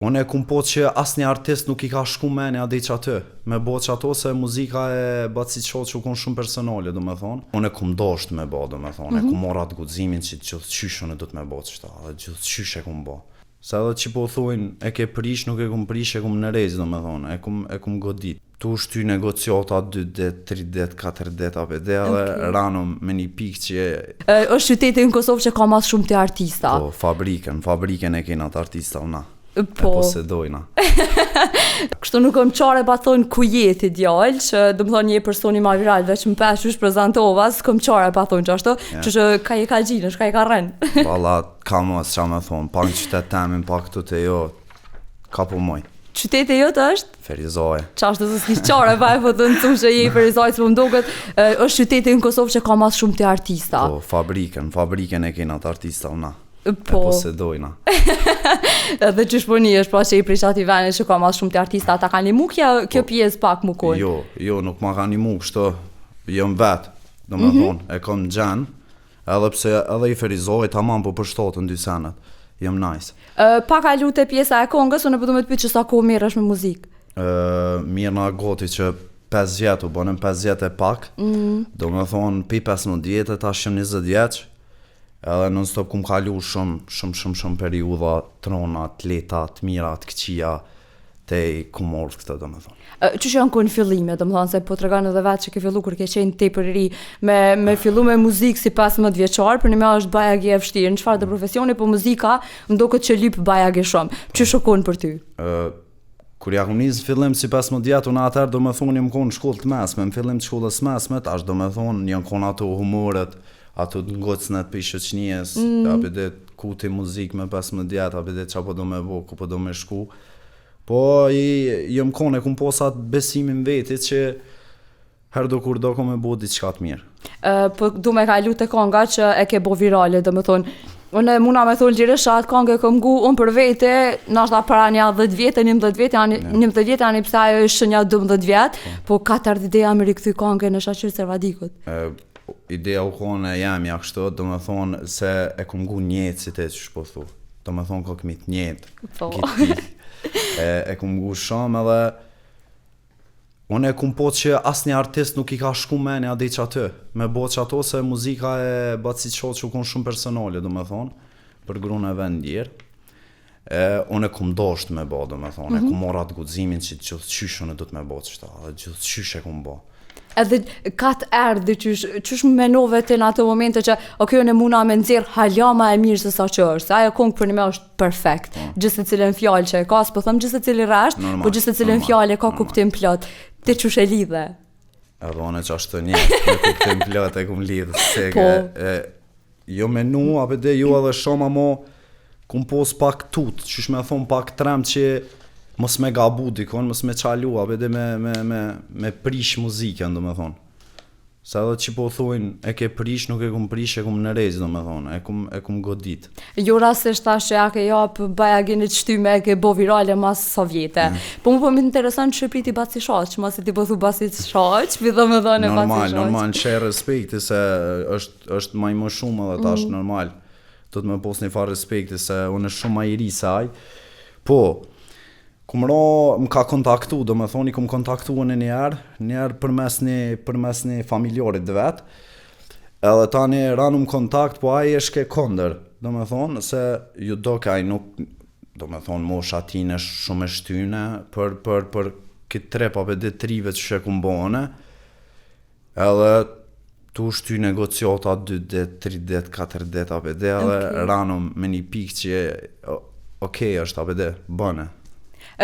Unë e kum po që asnjë artist nuk i ka shku menja deri qaty, me bo qato se muzika e Baci Çoç u kon shumë personale, do me thonë. Unë e kum dosht me bo, do me thonë, mm -hmm. e kum marrë atë guximin që gjithqysh unë do të me bo qëta, dhe gjithqysh e kum bo. Se edhe që po thujnë, e ke prish, nuk e kum prish, e kum nërez, do me thonë, e kum, e kum godit. Tu shty negociata 2 det, 3 det, 4 det, apo dhe edhe okay. ranëm me një pikë që E, është qyteti në Kosovë që ka mas shumë të artista. Po, fabrikën, fabrikën e kena të artista una. Po. E posedojna. Kështu nuk kam qare pa thonë ku je ti djalë, që do më thonë je personi ma viral, veç më pesh qysh prezantova, s'kam qare pa thonë qashtu, yeah. që që ka je ka gjinësh, ka je ka rren. Valla, ka mos, qa me thonë, pak në qytet temin, pak këtu të jo, ka po moj. Qyteti jot është? Ferizaj. Qashtu se s'ki qare pa e potencu që je i Ferizaj, se po më duket, është qyteti në Kosovë që ka mas shumë të artista. Po, fabrikën, fabrikën e kena të artista una. Po. E posedojna. Edhe qysh po nihesh, pra që i prej qatij veni që ka mas shumë të artista, ta ka nimu kjo, kjo po, pjesë pak më konë? Jo, jo, nuk ma ka nimu kështu, jam vetë, do me mm -hmm. thonë, e kom gjenë, Edhe pse edhe i Ferizajt, tamam po përshtatën dy senet. Jam nice. Ë pa kalu te pjesa e kongës, unë po du me të pyet që sa kohë merresh me muzikë. Ë mirë na gati që 5 vjet u bënëm 5 vjet e pak. Mm. Do me thonë pi 15 vjetë tash jam 20 vjeç. Edhe non stop kum kalu shumë shumë shumë shumë periudha t'rona, të lehta, të mira, të këqija te ku morë këtë, do me thonë. Qysh janë konë fillime, do me thonë, se po tregon edhe vetë që ke fillu kur ke qenë tepër i ri, me, me fillu me muzikë si 15 vjeçar, për një me është bajagi e vështirë, në çfarëdo profesioni, po muzika më duket që lyp bajagi shumë. Qysh u konë për ty? Ë, kur ja kum nisë në fillim si 15 vjet, unë atëherë do me thonë jam konë në shkollë të mesme, në fillim të shkollës mesme, tash do me thonë janë konë ato humoret, ato të ngocnet prej shoqnies, mm. apo dhe ku ti muzikë me 15 vjet, apo dhe ça po do me bo, ku po do me shku. Po i jam konë e kum pos atë besimin veti që herë do kur do kom me bo diçka të mirë. Uh, po du me kalu te konga që e ke bo virale, do me thonë, unë muna me thonë lirisht atë kongë e kom ngu unë për vete, nashta para një 10 vjetë, 11 vjetë, janë, yeah. 11 vjetë, janë pse ajo ishte një 12 vjetë, po, po ka t'ardh ideja me rikthy kongën e Shaqir Servadikut. Uh, ideja u konë e jemja kështu, do me thonë se e kom ngu njëtë si te që po thu. Do me thonë kokmi të njëtë. Po. E, e kom ngu shumë edhe unë e kum po që asnjë artist nuk i ka shku menja deri qaty, me bo qato se muzika e Baci Çoç u konë shumë personale, do me thonë, për grun e vend tjerë. E, unë e kum dosht me bo, do me thonë, mm -hmm. e kum marrë atë guximin që gjithqysh unë do të me bo qëta, dhe gjithqysh e kum bo. Edhe ka të erdhi qysh, qysh më menove ti në ato momente që ok, unë muna me nxjerr hala ma e mirë se sa që është. Se ajo kongë për një me është perfekt. Po. Gjithsecilën fjalë që e ka, s'po them gjithsecilin rresht, po gjithsecilën fjalë e ka normal. kuptim plot. Ti qysh e lidhe? Edhe unë që ashtu një, me kuptim plot e kum lidhë, se po. e, Jo menu, apo dhe jo edhe shumë, amo kum pos pak tut, qysh me thonë pak trem që mos me gabu dikon, mos me çalu, apo dhe me, me, me, me prish muzikën, do me thonë. Se edhe që po thujnë, e ke prish, nuk e kum prish, e kum nërez, do me thonë, e kum, e kum godit. Jo rastësisht tash që ja ke jap bajagi një shtyme, e ke bo virale mas sa vjete. Mm. Po më po më intereson që priti Baci Shaq, masi ti po thu Baci Shaq, pi do me thonë Baci Shaq. Normal, normal, që respekti se është është ma i më shumë edhe tash mm. normal. Do të me pos një farë respekti se unë është shumë ma i ri se aj. Po, kum ra, më ka kontaktu, do me thonë, i kum kontaktu unë një herë, një herë përmes një, përmes një familjarit të vet. Edhe tani ranum kontakt, po ai është ke kondër, do me thonë, se ju do ka ai nuk, do me thonë, mosha tine është shumë e shtyne, për, për, për këtë trep apo dhe trive që shë kum bone, Edhe tu shty negociata 2 det, 3 det, 4 det, apo dhe edhe okay. ranëm me një pikë që ok është apo dhe, bëne.